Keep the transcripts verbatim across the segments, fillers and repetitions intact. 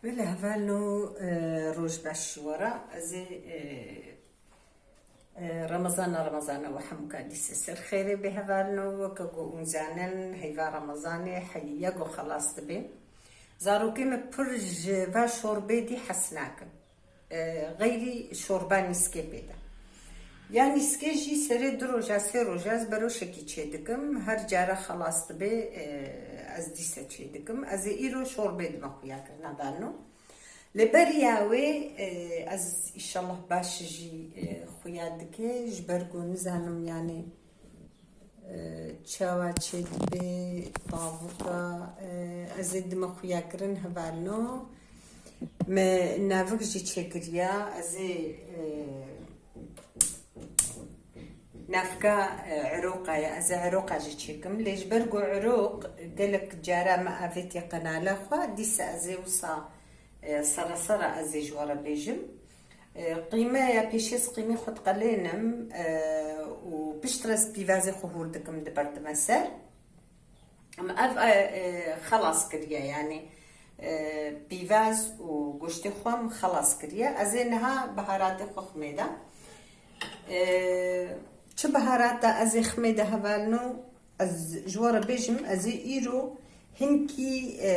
Belê hevalno, e, roj baş ji we re. Ez ê, e, e, Remezana, Remezana we hemûka dîse ser xêrê bê hevalno. Weke ku hûn zanin, heyva Remezanê heyî ya ku xelas dibe. Zarokê min pir ji va şorbê dî hez nakin. E, xeyrî şorba nîskê pê de. Ya nîskê jî serê du roja, sê roja ez beroşekî çêdikim. Her cara xelas dibe, e, ez dîse çêdikim. Ez ê îro şorbê dime xuyakirina dano. Lê beriya wê, e, ez îşallah baş jî, e, xuya dike. Ji ber ku nizanim, yanî, e, çawa çêdibe, tavika, e, ez ê dime xuyakirin hevalno. Me navik jî çêkiriya, ez ê, e, navka, e, eroqa ye, ez ê eroqa jî çêkim. Lê ji ber ku erok gelek cara me avêtiye qenala xwe, dîsa ez ê wisa, e, sera sera ez ê ji we re bêjim. E, qîme ya pêşê ez qîmê xwe diqelênim, e, û piştre ez pîvazê xwe hûr dikim, diberdime ser. Em ev, e, e, xelas kiriye, yanî, e, pîvaz û goştê xwe em xelas kiriye. Ez ê niha biharatê xwe ximê de. E, çi biharata ez ê ximê de hevalno? Ez ji we re bêjim, ez ê îro hinkî, e,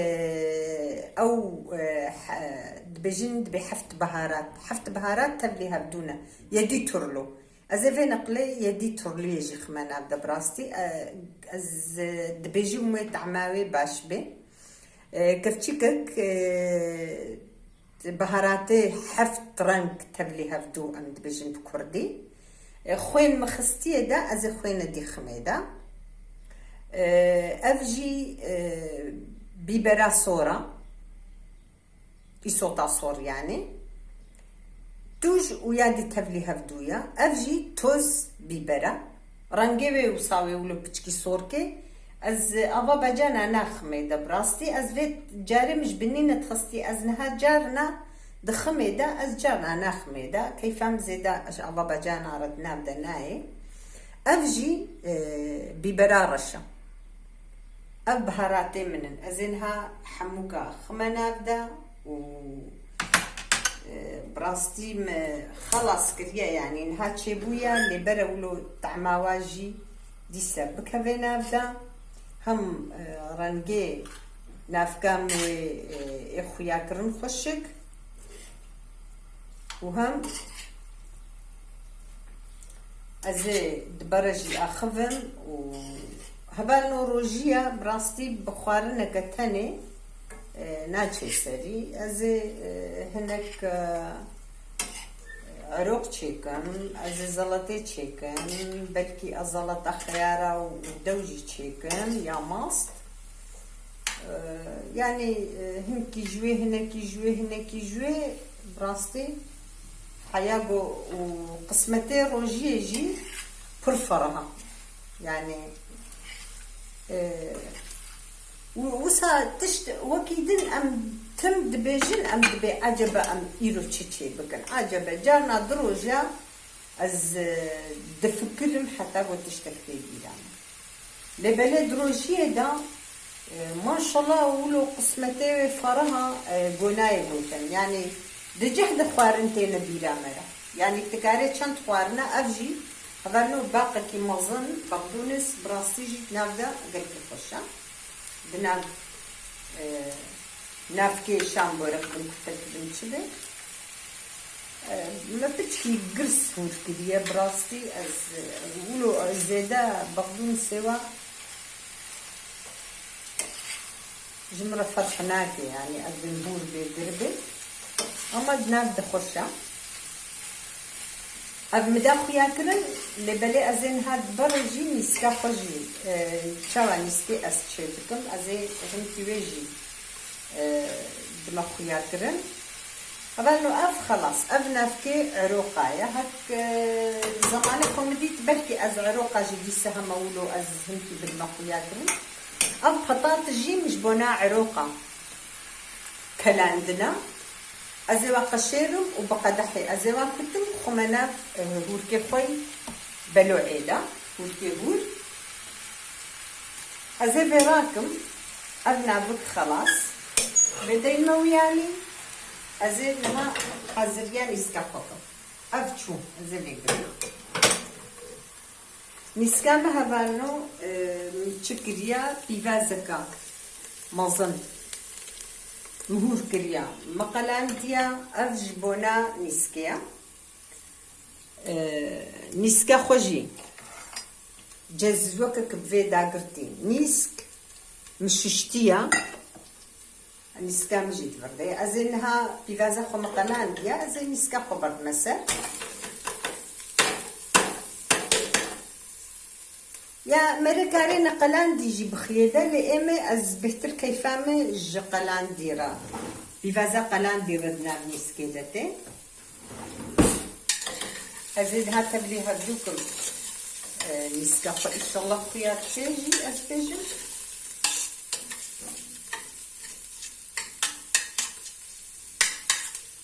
ew, e, he-, dibêjin, dibê heft biharat. Heft biharat tevlî hevdû ne. Yedî turlo. Ez ê vê neqlê yedî turliyê jî xime nav de bi rastî. E, ez, e, dibêjim wê tehma wê baş bê. E, kevçîkek, e, Biharatê heft reng tevlî hevdû em dibêjin bi kurdî. E, xwên min xistiye de, ez ê xwêne dî ximê de. E, ev jî, e, bîbera sor e. Îsota sor yanî. Tûj û ya dî tevlî hevdû ye. Ev jî toz bîber e. Rengê wê wisa wê wilo piçkî sorkê. Ez ava becana naximê de bi rastî. Ez vê carê min ji binî nedixistî. Ez niha carna diximê de, ez carna naximê de. Keyfa min zêde ji ava becana re di nav de nayê. Ev jî, e, bîbera reş e. Ev biharatê min in. Ez ê niha hemûka xime nav de û, e, bi rastî me xelas kiriye, yanî niha çêbûye, lê bere wilo tehma wa jî dîse bikeve nav de. Hem, e, rengê navka me, e, ê xuyakirin xweşik û hem ez ê dibere jî axivim û hevalno rojiya bi rastî bi xwarineke tenê, e, naçê serî. Ez ê, e, hinek, e, eroq çêkim, ez ê zeletê çêkim, belkî ez zeleta xiyara û dew jî çêkim ya mast. E, yanî, e, hinkî ji wê hinekî, ji wê hinekî, ji wê bi rastî heya go û qismetê rojiyê jî pir fereh e. Yanî, e, û wisa tişt wekî din em tim dibêjin, em dibê ecebe em îro çi çê bikin. Ecebe carna du roja ez, e, difikirim heta ku tiştek tê bîra min. Lê belê di rojiyê de, e, maşallah wilo qismetê wê fereh e, go nayê gotin. Yanî di cih de xwarin têne bîra me re. Yanî tu karê çend xwarina ev jî hevalno baqekî mezin, baqdûnis, bi rastî jî di nav de gelekî xweş e. Di nav, e, navkê şamborek bin, kutek bin çi be. E, me piçkî girs hûr kiriye, bi rastî ez, e, wilo zêde baqdûn sêwa ji min re ferq nake, yanî ez bin hûr bê, gir bê. Ama di nav de xweş e. Ev min da xuya kirin, lê belê ez ê niha di ber jî nîska xwe jî, e, çawa nîskê ez çê dikim, ez ê hinkî wê jî, e, dime xuya kirin. Hevalno ev xelas, ev navkê eroqa ye. Hek, e, zemanê xwe min dît, belkî ez eroqa jî dîse hema wilo ez hinkî bidime xuya kirin. Ev petat jî min ji bona eroqa kelandina. Ez ê wa qeşêrim û bi qedehê ez ê wa kutim, xwime nav, e, hûrkê xwe yî belo'ê de, hûrkê hûr. Ez ê vê rakim, ev navik xelas. Vê deyme wî yanî. Ez ê niha haziriya nîska xwe kim. Ev çû, ez ê vê girim. Nîska me hevalno, e, min çi kiriya, pîvazeka mezin min hûr kiriya, min qelandiya, ev ji bona nîskê ye. E, nîska xwe jî cezwekek bi vê dagirtî. Nîsk min şiştiya. Nîska min jî di vir de ye. Ez ê niha pîvaza xwe min qelandiya, ez ê nîska xwe berdime ser. Ya mere karê neqelandî jî bixiyê de, lê ê me ez bêhtir keyfa min ji qelandî re, pîvaza qelandî re di nav nîskê de tê. Ez ê niha tevlî hevdû kim, e, nîska xwe, înşallah xuya tê jî ez bêjim.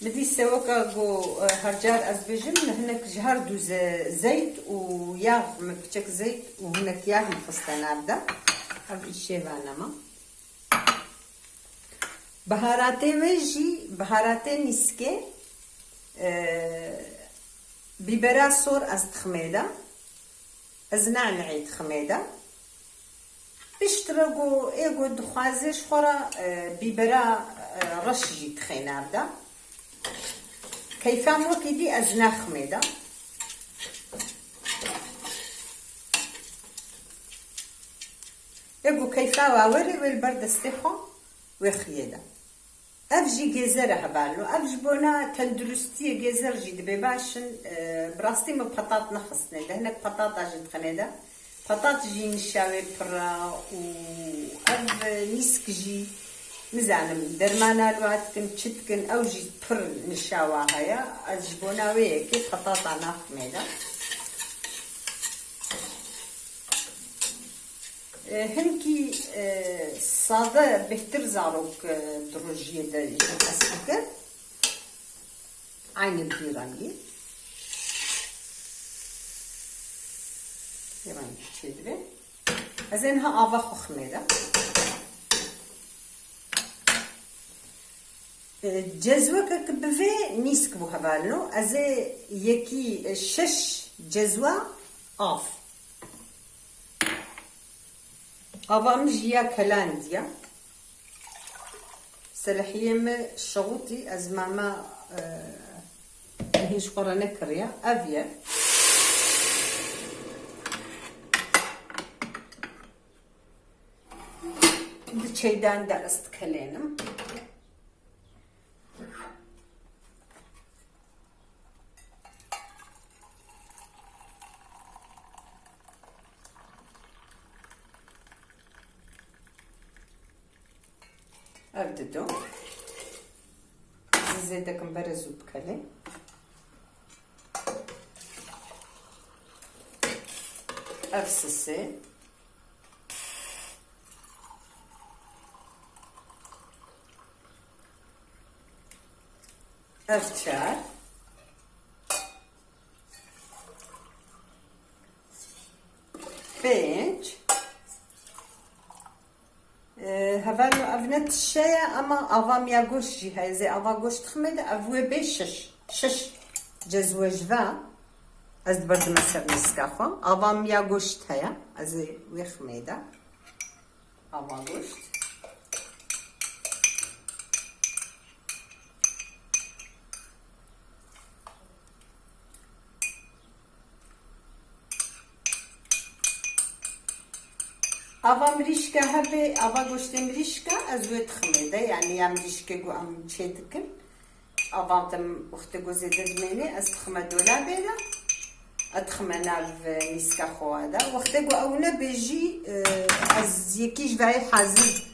Min dî seweka ku, e, her car ez bêjim, hinek ji her du ze-, zeyt û yax, min piçek zeyt û hinek yax min xiste nav de. Ev îşê vana me. Biharatê wê jî, biharatê nîskê, e, bîbera sor ez diximê de. Ez nanehê diximê de. Piştre ku ê ku dixwaze ji xwe re, e, bîbera, e, reş jî dixê nav de. Keyfa min wekî dî ez naximê de. Ê ku keyfa wa were wê li ber destê xwe wê xiyê de. Ev jî gêzer e hevalno. Ev ji bona tenduristiyê gêzer jî dibe baş in. E, bi rastî min petat nexistine de. Hinek petata jî dixine de. Petat jî nişa wê pir e û ev, e, nîsk jî nizanim dermana li wa dikin, çi dikin, ew jî pir nişa wa heye. Ez ji bona wê yekê petata naxime de. E, hinkî, e, sade bêhtir zarok, e, di rojiyê de jî hez dikin. Aynî bi vî rengî. Vî rengî çêdibe. Ez ê niha ava xwe ximê de. E, cezwekek bi vê nîsk bû hevalno. Ez ê yekî, e, şeş cezwa av. Ava min jî ya kelandiya. Selehiyê min şewitî, ez mama, e, hîn ji xwe re nekiriye. Ev ye. Di çeydan de ez dikelênim. Ev dido. Zî zêdekim berê zû bikelê. Ev sisê. Ev çar. Pênc. E, hevalno ev ne tişe ye, ama ava min ya goşt jî heye. Ez ê ava goşt diximê de, ev wê bê şeş. Şeş cezwe ji ve ez diberdime ser nîska xwe. Ava min ya goşt heye. Ez ê wê ximê de. Ava goşt. Ava mirîşke hebe, ava goştê mirîşke ez wê diximê de, yanî ya mirîşke ku em çê dikin. Ava te wextê ku zêde dimêne, ez dixime dolabê de, ez dixime nav nîska xwe de. Wextê ku ew nebe jî, e, ez yekî ji veyê hazir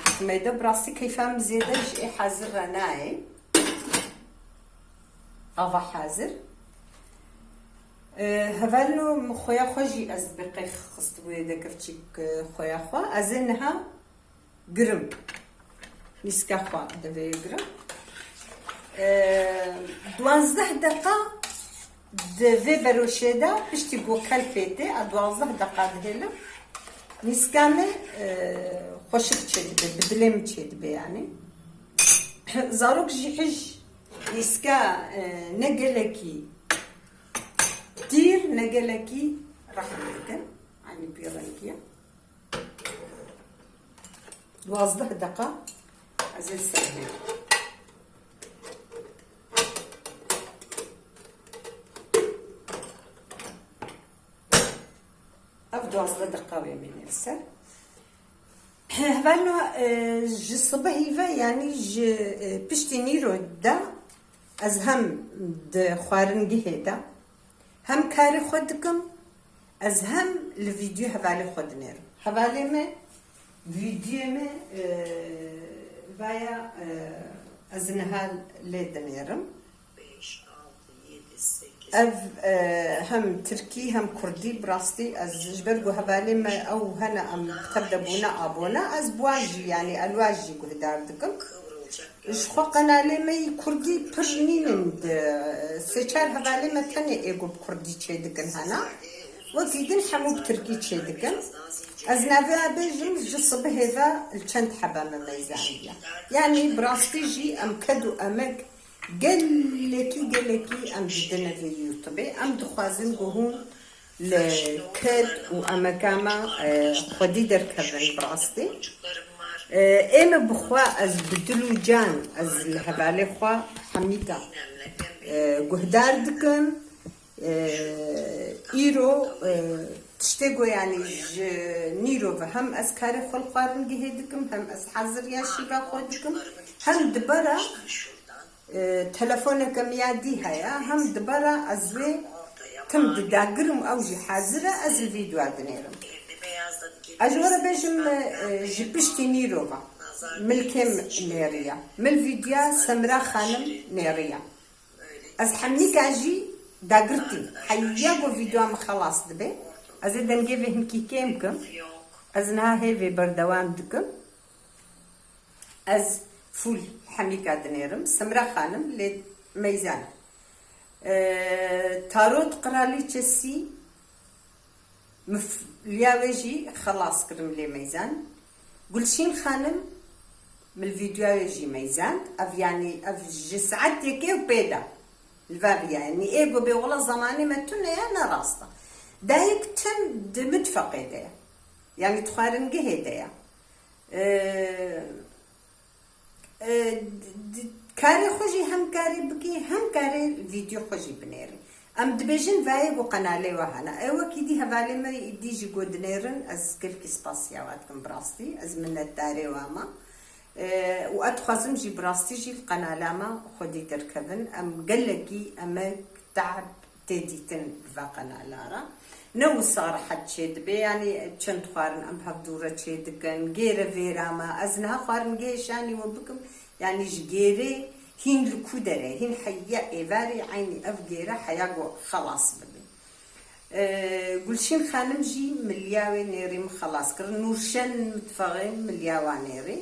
dixime de. Bi rastî keyfa min zêde ji ê hazir re nayê. Ava hazir. E, hevalno min xoya xwe jî ez bi qey xistibûyê de kevçîk, e, xoya xwe. Ez ê niha girim. Nîska xwe di vê girim. E, duwazdeh deqa di vê beroşê de piştî ku kel pê tê, a duwazdeh deqa dihêlim. Nîska me, e, xweşik çêdibe, bi dilê min çêdibe yanî. Zarok jî hij nîska, e, ne gelekî tîr, ne gelekî rehm dikin. Eynî pî rengî ye. Duwazdeh deqa ez ê serê. Ev duwazdeh deqa wê mîne li ser. Hevalno, e, ji sibehî ve, yanî ji, e, piştî nîro de ez hem di xwaringihê de hem karê xwe dikim, ez hem li vîdyo hevalê xwe dinêrim. Hevalê me, vîdyoyê me, e, vaya, e, ez niha lê dinêrim. Ev, e, hem tirkî hem kurdî, bi rastî ez ji ber ku hevalê me ew hene em tev de bûne abone, ez bi wan jî, yanî ez li wan jî guhdar dikim. Ji xwe qenalê me yî kurdî pir nînin di, sê çar hevalê me tenê ê ku bi kurdî çêdikin hene. Wekî din hemû bi tirkî çêdikin. Ez navê bêjim, ji sibihê ve li çend hebe me meyzandiye. Yanî bi rastî jî em ked û emek Gelekî, gelekî em didine vê YouTubeê. Em dixwazin ku hûn li ked û emeka me, e, xwedî derkevin bi rastî. E, ê me bi xwe ez bi dil û can, ez li hevalê xwe Hemîka, e, guhdar dikim. E, îro, e, tiştê ku, yanî ji nîro ve hem ez karê xwe li xwaringehê dikim, hem ez haziriya şîva xwe dikim, hem di bera, e, telefoneke min ya dî heye, hem di bera ez wê tim di dagir im, ew jî hazir e, ez li vîdyoa dinêrim. Ez ji we re bêjim, e, ji piştî nîro ve milkê min nêriye. Mil vîdyoa Semra Xanim nêriye. Ez Hemîka jî dagirtî. Heya ku vîdyoa min xelas dibe, ez ê dengê vê hinkî kêm kim. Ez niha hê vê berdewam dikim. Ez fûl Hemîka dinêrim. Semra Xanim lê meyzan. Ee, Tarot Kraliçesi Min f-, liya wê jî xelas kirim lê meyzand. Gulşîn Xanim, min li vîdyoya wê jî meyzand. Ev, yanî ev ji saet yekê û pê de li va viya. Yanî ê ku bê wela zemanê me tune ye, ne rast e. Dayik tim di mitfeqê de ye. Yanî di xwaringehê de ye. Ee, E, di, di, karê xwe jî hem karê bikî, hem karê vîdyo xwe jî binêrî. Em dibêjin vayê ku qenalê we hene. E, wekî dî hevalê me îdî jî ku dinêrin, ez gelkî spasiya we dikim bi rastî. Ez minnetdarê we me. E, û ez dixwazim jî bi rastî jî li qenala me xwedî derkevin. Em gelekî emek, te'b, tê dîtin li va qenala re. Ne wisa rehet çê dibe, yanî çend xwarin em hevdû re çê dikin, gêre vêra me. Ez niha xwaringehê şanî we bikim, yanî ji gêrê hîn li ku derê, hîn heya êvarê eynî ev gêre heya ku xelas bibe. Ee, Gulşîn Xanim jî miliya wê nêrî min xelas kir. Nûrşen Mitfexê miliya wa nêrî.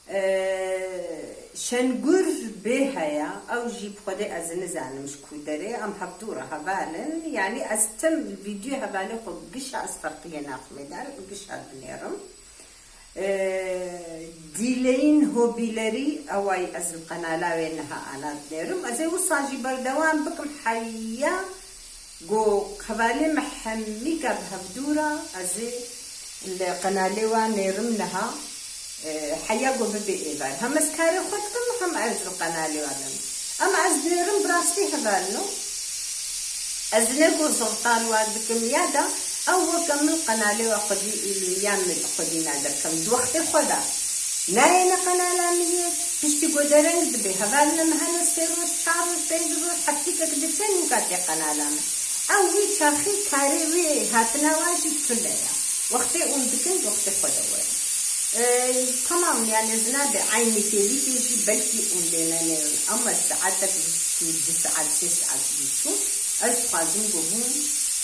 Ee, Şengûr bê heya, ew jî bi xwedê ez nizanim ji ku derê, em hevdû re heval in. Yanî ez tim vîdyoyê hevalê xwe gişa ez ferqiyê naximê dar, gişa dinêrim. Ee, Dîleyîn Hobîlerî, eway ez li qenala wê niha ana dinêrim. Ez ê wisa jî berdewam bikim heya Go hevalê me hemîka bi hevdû re ez ê li qenalê wan nêrim niha, e, heya go bibe êvar. Hem ez karê xwe dikim, hem ez li qenalê wan nêrim. Ama ez nêrim bi rastî hevalino. Ez ne go zirta li wan dikim ya da ew weke min qenalê wa xwedî îlî ya min xwedî naderkem. Di wextê xwe de. Nayêne qenala min yê, piştî ku dereng dibe. Hevalina min hene sê roj, çar roj, pênc roj, heftîkek diçe nûka tê qenala min. Ew wî çaxî karê wê hatina wan jî tune ye. Wextê hûn dikin, wextê xwe de werin. Ee, tamam, yani ez nabe eynî têlîkê jî belkî hûn lê nenêrin. Ama saetek bîst û du saet, sê saet jî çû. Ez dixwazim ku hûn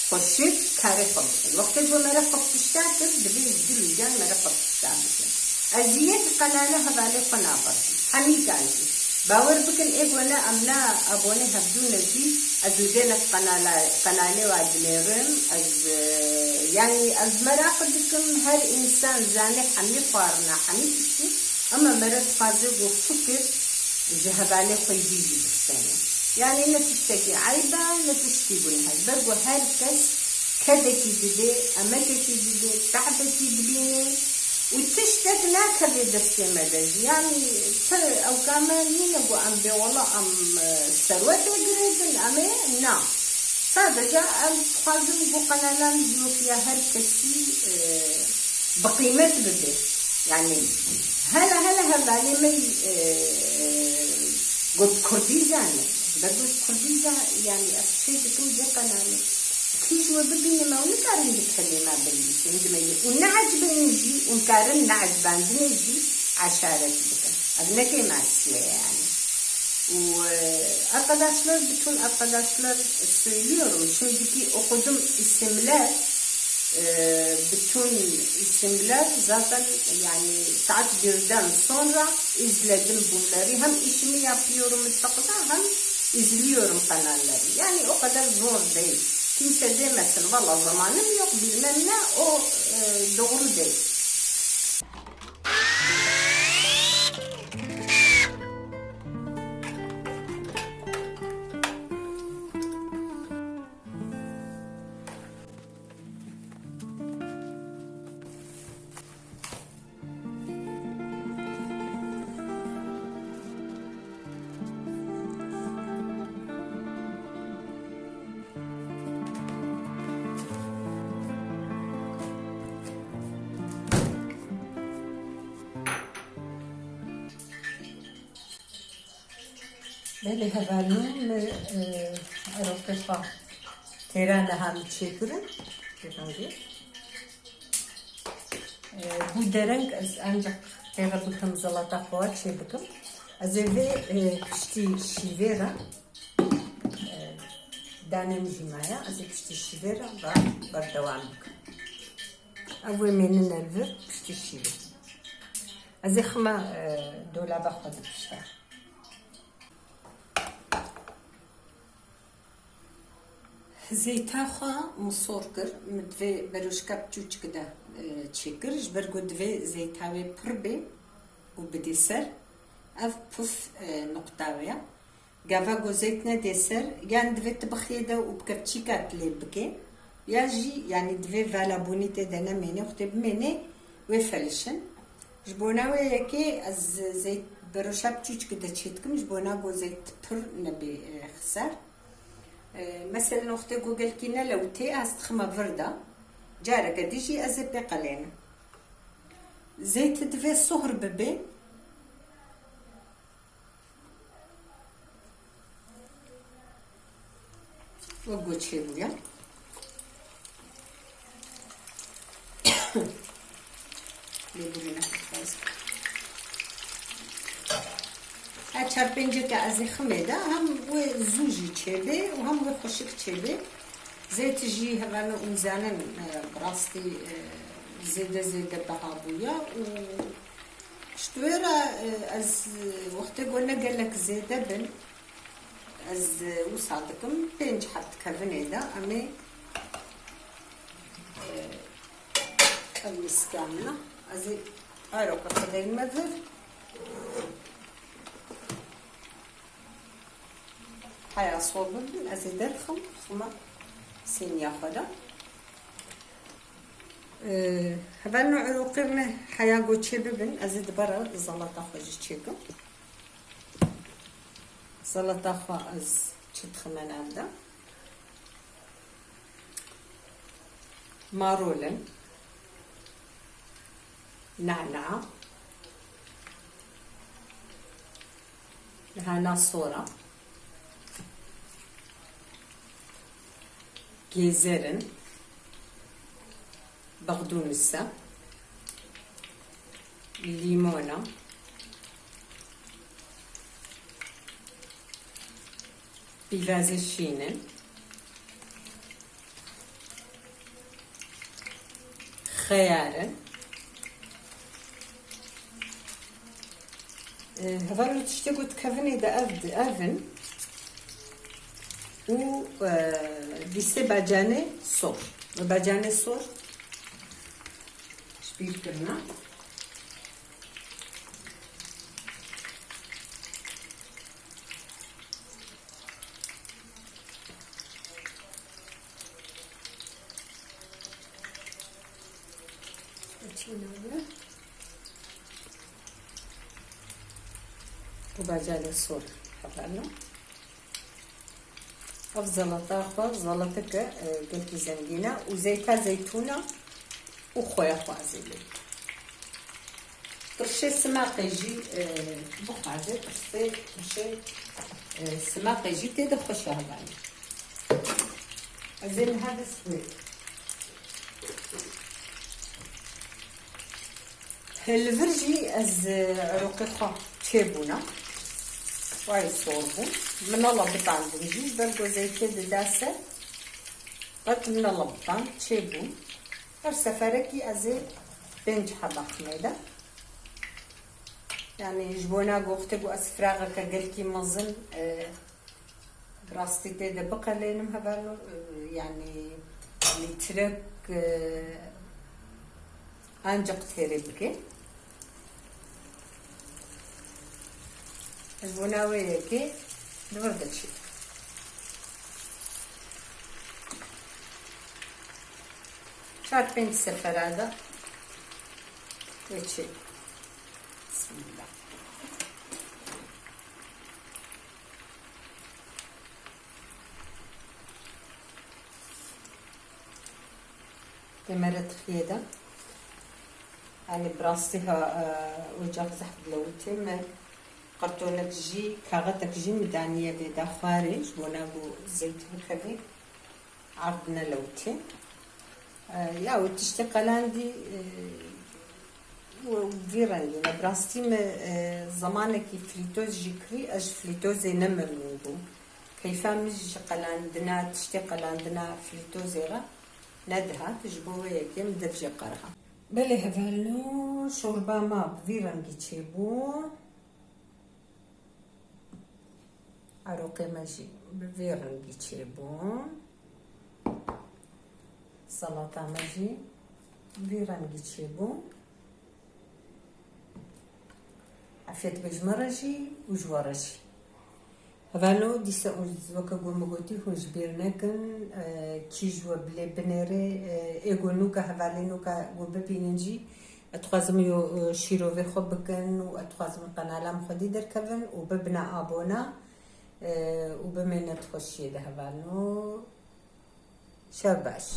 xweşik karê xwe bikin. Wextê ku mere xwe pişta kir, divê ji dil û can mere xwe pişta bikin. Ez ji yek qenale hevalê xwe naberzim. Hemîka jî. Bawer bikin, ê ku ne em ne abonê hevdû ne jî, ez li gelek qenala-, qenalê wa dinêrim. Ez, e, yanî ez meraq dikim, her însan zanê hemî xwarina, hemî tiştî, ama mere dixwaze ku fikir Ji hevalê xwe jî jî bistêne. Yanî ne tiştekî eyb e, ne tiştî guneh e. Ji ber ku her kes kedekî didê, emekekî didê, te'bekî dibînê û tiştek nakevê destê me de jî. Yanî tu ew ka me nîne ku em bê wela em, e, serwetê girêdin, em ê na. Sadece em dixwazin ku qenalan jî wekî ya her kesî, e, bi qîmet bibe. Yanî hele hele hevalê me, e, got kurdî zane. Ji ber got kurdî za-, yanî ez çê dikim vê qenalê. Kî ji we bibîne me û nikarin bi kelê me binivîsin, dimeyê. Û neecibên jî, û nikarin neecibandinê jî eşaret bikin. Ev ne kêmasî ye yanî. Û, e, arkadaşlar, bütün arkadaşlar söylüyorum. Şimdiki okuduğum isimler, e, bütün isimler zaten yani saat birden sonra izledim bunları. Hem işimi yapıyorum mutfakta hem izliyorum kanalları. Yani o kadar zor değil. Kimse demesin, "Valla zamanım yok, bilmem ne", o, e, doğru değil. Belê hevalno, me, e, erokê xwe têra niha min çêkirin. Pêvajoyê. E, bû dereng ez ancak têra bikim zelata xwe çê bikim. Ez ê vê, e, piştî şîvê re, e, danê min jî maye, ez ê piştî şîvê re ba berdewam bikim. Ev wê mênine li vir piştî şîvê. Ez ê xima, e, dolaba xwe di pişta. Zeyta xwe min sor kir, min divê beroşka piçûçik de, e, çêkir, ji ber ku divê zeyta wê pir bê û bidê ser. Ev pif, e, nuqta wê ye. Gava ku zeyt nedê ser, yan divê tu bixiyê de û bi kevçîka tu lê bikê, ya jî, yanî divê vala bûnî tê de nemênê, xwe tê bimênê, wê felişin. Ji bona wê yekê ez zeyt beroşa piçûçikê de çê dikim, ji bona ku zeyt pir nebê, e, xisar. E, meselen, wextê ku gelkî nelewitê, ez dixime vir de. Careke dî jî ez ê pê qelênim. Zeyt divê suhr bibe. Wek goçê bûye. Lêbûrî nexwe dixwazim. Her çar pênceke ez ê ximê de hem wê zû jî çêbê û hem wê xweşik çêbê. Zeyt jî hevalno hûn zanin, e, bi rastî, e, zêde zêde beha bûye û ji wê re, e, ez, e, wextê ku ne gelek zêde bin, ez, e, wisa dikim, pênc heb di kevinê de em ê, e, ev miska min e. Ez ê eroka xwe deyme vir. Heya sor bibin, ez ê derdixim, xima sêniya xwe de. Ee, hevalno eroqê me heya ku çê bibin, ez ê dibara zalata xwe jî çêkim. Zalata xwe ez çi dixime nav de? Marol in, nana, nana sora, gêzer in, bexdûnisa, lîmona, pîvazê şîn in, xeyar in. E, hevalno tiştê ku di kevinê de ev di, ev in û, e, dîsê bacanê sor. Bacanê sor ji bîr kirine. Û bacarê sor hevalno. Ev zelata xwe, zelateke, e, gelkî zengîn e û zeyta zeytûna û xoya xwe ez ê lê. Tirşê simaqê jî, e, bixwaze, tirşê, tirşê, e, simaqê jî tê de xweş e hevalno. Ez ê niha dest pê. Li vir jî ez, e, eroqê xwe çêbûna. Wayê sor bû. Minala bitandin jî, ji ber ku zeytê dida ser, qet minala bitand çêbûn. Her seferekî ez ê pênc heba ximê de. Yani ji bona goxtê ku ez firaxeke gelkî mezin, e, Bi rastî tê de biqelênim hevalno, e, yani lîtrek, e, ancak têrê bike. Ez bona wê yekê li vir de çê. Çar pênc sefera de wê çê. Bismillah. Demere tirxiyê de. Yanî bi rastî ha, e, ocaq zehf dilewitê me. Kartonek jî, kaxetek jî min daniye vê da xwarê, ji bona ku zeyt bikeve, erd nelewitê. E, ya û tiştê qelandî, e, û vî rengî ne. Bi rastî me, e, zemanekî flîtoz jî kirî, ez ji flîtozê ne memnûn bûm. Keyfa min jî ji qelandina, tiştê qelandina flîtozê re nedihat, ji bo wê yekê min dev jê qeriha. Belê hevalno, şorba me bi vî rengî çêbû. Eroqê me jî bi vî rengî çêbûn. Salata me jî bi vî rengî çêbûn. Efiyet be ji me re jî û ji we re jî. Hevalno, dîsa û weke ku min gotî, hûn ji bîr nekin, e, kî ji we bilê binêrê, e, ê ku nûka hevalê nûka ku bibînin jî, ez dixwazim yo, e, şîrovê xwe bikin û ez dixwazim qenala min xwedî derkevin û bibine abona, e, û bimêne di xweşiyê de hevalno. Şev baş.